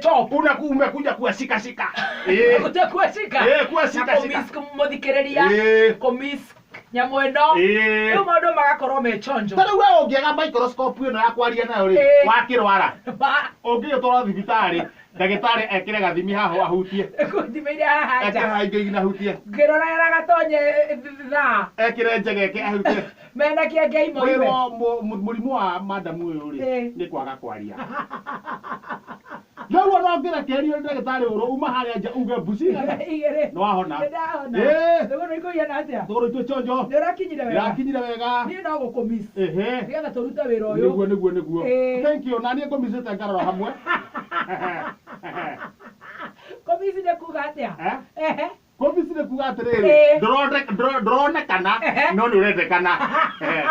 Gĩtop. Una umekuja kuwashikashika. Ĩĩ. Gũtekuacika. Ĩĩ, kuwashikashika. Na kũmiss mũthikĩrĩria. Ĩĩ. Kũmiss nyamũ ĩno. Ĩĩ. Rĩu maũndũ magakorwo me chonjo. Ta rĩu we ũngĩaga microscope ĩno ya kwaria nayo rĩ, Ĩĩ. wakĩrwara, ũngĩgĩtwarwo thibitarĩ, ndagĩtarĩ ekĩre gathimi haha ahutie. Gũthimĩire haha Ekĩre nja. haha ingĩ ahutie. Ngĩrorera gatonye thaa. Ekĩre njegeke ahutie. Mena kĩenge imoime. Kwĩrwo mũrimũ wa madamu ũyũ rĩ, Ĩĩ. nĩ kwaga kwaria. Rĩu ona ũngĩrekererio nĩ ndagĩtarĩ ũrũ uma harĩa nja uge mbuci Igĩrĩ. nĩ wahona. Nĩndahona. Ĩĩ. Rĩu nĩ ikũhiana atĩa? Tũgũrũ itũ chonjo. Nĩ ũrakinyire wega. Ndĩrakinyire wega. Niĩ no gũkũmiss. Ehe. Nĩgetha tũrute wĩra ũyũ. Nĩguo nĩguo nĩguo. Ĩĩ. Thank you. Na niĩ ngũmicĩte ngarora hamwe. Kũmiss nĩ kuga atĩa? Eh? Ehe. Kũmici nĩ kuga atĩrĩrĩ, Ĩĩ. ndũronekana Ehe. no nĩ ũrendekana. Ehe.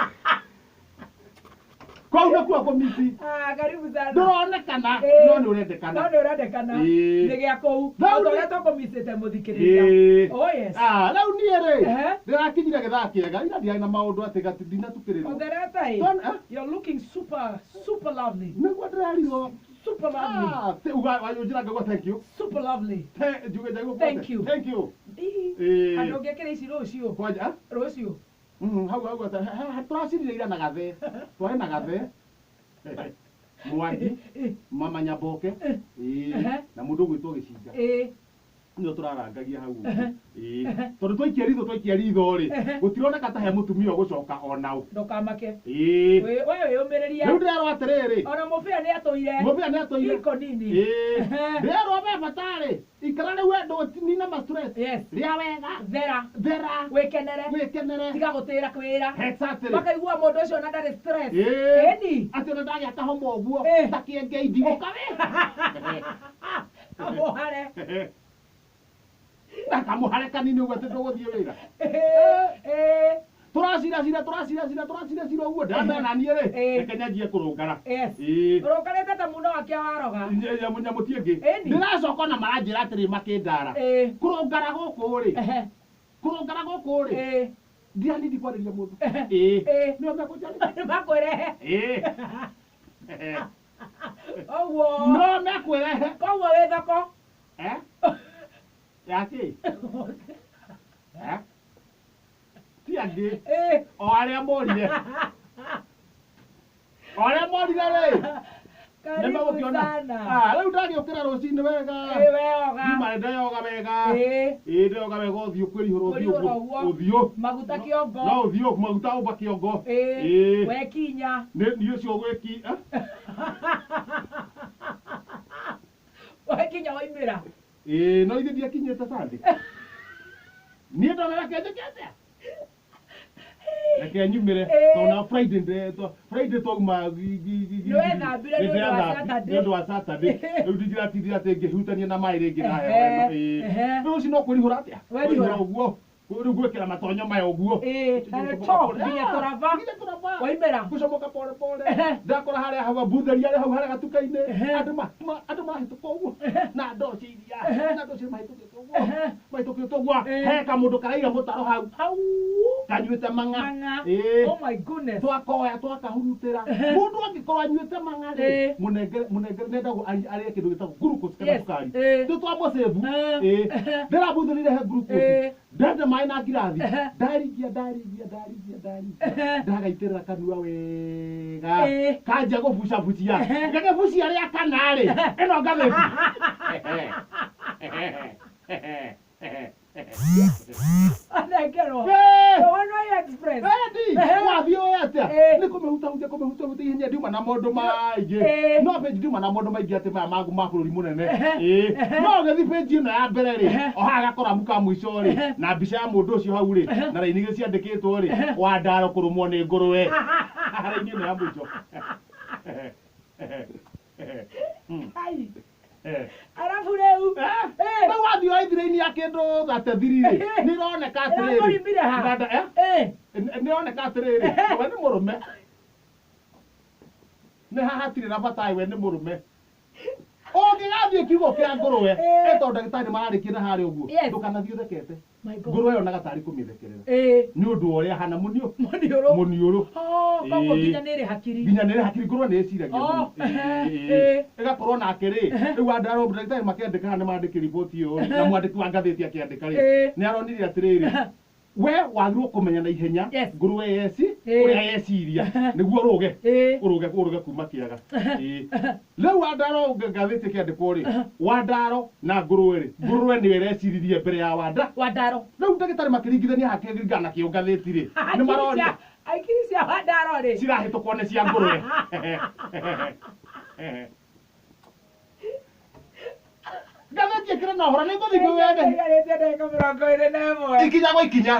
Kũu nĩkuo kũmici. Ah, karibu sana. Ndũronekana Ĩĩ. no nĩ ũrendekana. No nĩ ũrendekana. Ĩĩ. Nĩ gĩa kũu. Rĩu O ta nĩ- ũrĩa tũkũmicĩte mũthikĩrĩria. Ĩĩ. Oh yes. Ah, rĩu niĩ rĩ, Ehe. ndĩrakinyire gĩthaa kĩega, ira ndiarĩ na maũndũ atĩ gati ndinatukĩrĩrwo. Ũtherete ĩ. Twana- eh? You're looking super, super lovely. Nĩguo ndĩrerirwo. Super lovely. Ah, uga wanjĩra ngaigua thank you. Super lovely. Njuge njaigua Thank you. Thank you. Ii. Ĩĩ. Handũ ũngĩkĩra ici rũciũ. Kwanja, ah? Rũciũ. Hau hau tũracirire ira na gathe. Twarĩ na gathe. Mwangi, mama Nyaboke, ĩĩ, Ehe. na mũndũ ũgwĩtwo Gĩcinga. Ĩĩ. Nĩo tũrarangagia hau ũguo. Ehe. Ĩĩ. Tondũ twaikia ritho rĩ, Ehe. gũtironeka ta he mũtumia ũgũcoka ona ũ. Ndũkamake. Ĩĩ. We wĩyũmĩrĩrie. Rĩu ndĩrerwo atĩrĩrĩ, Ona mũbĩa nĩ atũire. mũbĩa nĩ atũire. Iko nini. Ĩĩ. Ehe. Ndĩrerwo we batarĩ, ikara rĩu we ndũnina ma stress. Yes. Rĩa wega, Thera. thera, Wĩkenere. wĩkenere. Tiga gũtĩra kwĩra. Exactly. Makaigua mũndũ ũcio ona ndarĩ stress. Ĩĩ. Ĩni. Atĩ ona ndagĩa kahoma ũguo, Ĩĩ. ta kĩengei ndigũka we. Amũhare. Na kamũhare kanini ũguo atĩ ndũgũthiĩ wĩra. Ĩĩ. Tũraciracira tũraciracira tũraciracira ũguo ndĩramera na niĩ rĩ, Ĩĩ. reke nyanjie kũrũngara. Yes. Ĩĩ. Ũrũngarĩte ta muno wa kĩa waroga. Nyamũ nyamũ ti ĩngĩ. Ĩni. Ndĩracoka ona maranjĩra atĩrĩ makĩndara. Ĩĩ. Kũrũngara gũkũ rĩ, Ehe. kũrũngara gũkũ rĩ, Ĩĩ. ndiranindi kwarĩria mũndũ. Ehe. Ĩĩ. Ĩĩ. Nĩo mekũnjarĩria. Nĩmakwĩrehe. Ĩĩ. Ũguo. No mekwĩrehe. Koguo wĩ thoko. Eh? Yakĩ? Eh? Ti angĩ. Ĩĩ. O arĩa morire. O arĩa morire rĩ. Karibu Nĩmegũkĩona. sana. Ah, rĩu ndagĩũkĩra rũcinĩ wega. Ĩĩ weyoga. Nyuma ndeyoga wega. Ĩĩ. Ĩĩ ndeyoga wega ũthiũ kwĩrihũra ũthiũ Kwĩrihũra ũguo. ũguo. Ũthiũ. Maguta kĩongo. No ũthiũ maguta ũmba kĩongo. Ĩĩ. Ĩĩ. Wekinya. Nĩ niĩ ũcio gwĩki. Eh? Wekinya waimĩra. Ĩĩ no ithuĩ ndiakinyĩte Sunday. Niĩ ndona reke njĩke atĩa? Reke nyumĩre Ĩĩ. tondũ na Friday Friday twauma Nĩwethambire nĩ ũndũ wa Saturday. nĩ ũndũ wa Saturday. Rĩu ndingĩratindire atĩ ngĩhutania na maĩ rĩngĩ na heho Ehe, ĩno. Ĩĩ. ehe. Rĩu ũcio no kwĩrihũra atĩa? Werihũra. Kwĩrihũra ũguo. Rĩu gwĩkĩra matonyo maya ũguo. Ĩĩ. Na top nginya tũraba. Nginya tũraba. Waimĩra. Gũcomoka pole pole. Ehe. Ndakora harĩa hau mbutheria harĩa hau harĩa gatuka-inĩ. Ehe. Andũ marahĩtũka ũguo. Na ndoo cia iria. Ehe. Na ndoo cia mahĩtũkĩte ũguo. Ehe. Mahĩtũkĩte ũguo. Ĩĩ. He kamũndũ karaira mũtaro hau. Hau. Kanyuĩte mang'a. Mang'a. Ĩĩ. Oh my goodness. Twakoya twakahurutĩra. Ehe. Mũndũ angĩkorwo anyuĩte mang'a rĩ, Ĩĩ. mũnengere mũnengere nendagwo arĩe kĩndũ gĩtagwo glucose kana Yes. cukari. Ĩĩ. Nĩ twamũcĩbu. Ehe. Ĩĩ. Ehe. Ndĩrambuthũrire he glucose. Ĩĩ. Ndende maĩ na ngirathi. Ehe. Ndaringia ndaringia ndaringia ndaringia. Ehe. Ndagaitĩrĩra kanua wega. Ĩĩ. Kanjia gũbucabucia. Ehe. Ngagĩbucia rĩa kana rĩ. Ĩno ngathĩti. Anengerwo. Ĩĩ. The One Way Express. Endi, Ehe. wathiĩ ũĩ atĩa? Ĩĩ. Nĩ kũmĩhutahutia kũmĩhutahutia ihenya ndiuma na maũndũ maingĩ. Ĩĩ. No page ndiuma na maũndũ maingĩ atĩ maya magu ma bũrũri mũnene. Ehe. Ĩĩ. Ehe. No ũgĩthiĩ page ĩno ya mbere rĩ, Ehe. o haha gakoramu ka mũico rĩ, Ehe. na mbica ya mũndũ ũcio hau rĩ, Ehe. na raini igĩrĩ ciandĩkĩtwo rĩ, Ehe. Wandaro kũrũmwo nĩ ngũrwe. Raini ĩno ya mũico. Ai. Eh. Arabu rĩu. Eh? Ĩĩ. Rĩu wathiĩ waithira-inĩ ya kĩndũ 33 rĩ, nĩ ĩroneka atĩrĩrĩ. Ĩrakũrimire ha? Eh? Ĩĩ. Nĩ ĩroneka atĩrĩrĩ, we nĩ mũrũme. Nĩ haha hatirĩ na bata we nĩ mũrũme. Ũngĩgathiĩ kiugo kĩa ngũrwe, Ĩĩ. ĩ tondũ ndagĩtarĩ mararĩkia na harĩa ũguo, Yes. ndũkanathiĩ ũthekete. My God. Ngũrwe yonaga tarĩ kũmĩthekerera nĩ ũndũ wa ũrĩa hana mũniũ Mũniũrũ. Mũniũrũ. Oh, koguo Ĩĩ. nginya nĩ ĩrĩ hakiri. Nginya nĩ hakiri, ngũrwe nĩ ĩciragia Oh, mũno. ehe, Ĩĩ, ĩĩ. ĩgakorwo nake rĩ, rĩu andũ ndagĩtarĩ makĩandĩka haha nĩ mandĩke riboti ĩyo rĩ, na mwandĩki wa ngathĩti akĩandĩka rĩ, Ĩĩ. nĩ aronire atĩrĩrĩ, we wagĩrĩirwo kũmenya na ihenya ngũrwe yeci ũrĩa yeciria nĩguo ũrũge ũrũge ũrũge kuma kĩaga. Ĩĩ. Rĩu Wandaro, ngathĩti ĩkĩandĩkwo rĩ, Wandaro na ngũrwe rĩ, ngũrwe nĩyo ĩreciririe mbere ya Wanda. Wandaro. Rĩu ndagĩtarĩ makĩringithania hakĩringana na kĩo ngathĩti rĩ, nĩ maroria Hakiri cia Wandaro rĩ. Cirahĩtũkwo nĩ cia ngũrwe. Ngathĩti ĩkĩrĩ na ũhoro, nĩ ngũthiĩ ngwĩyende. Ĩikarĩte ndagĩka 21. Ikinya gwa ikinya.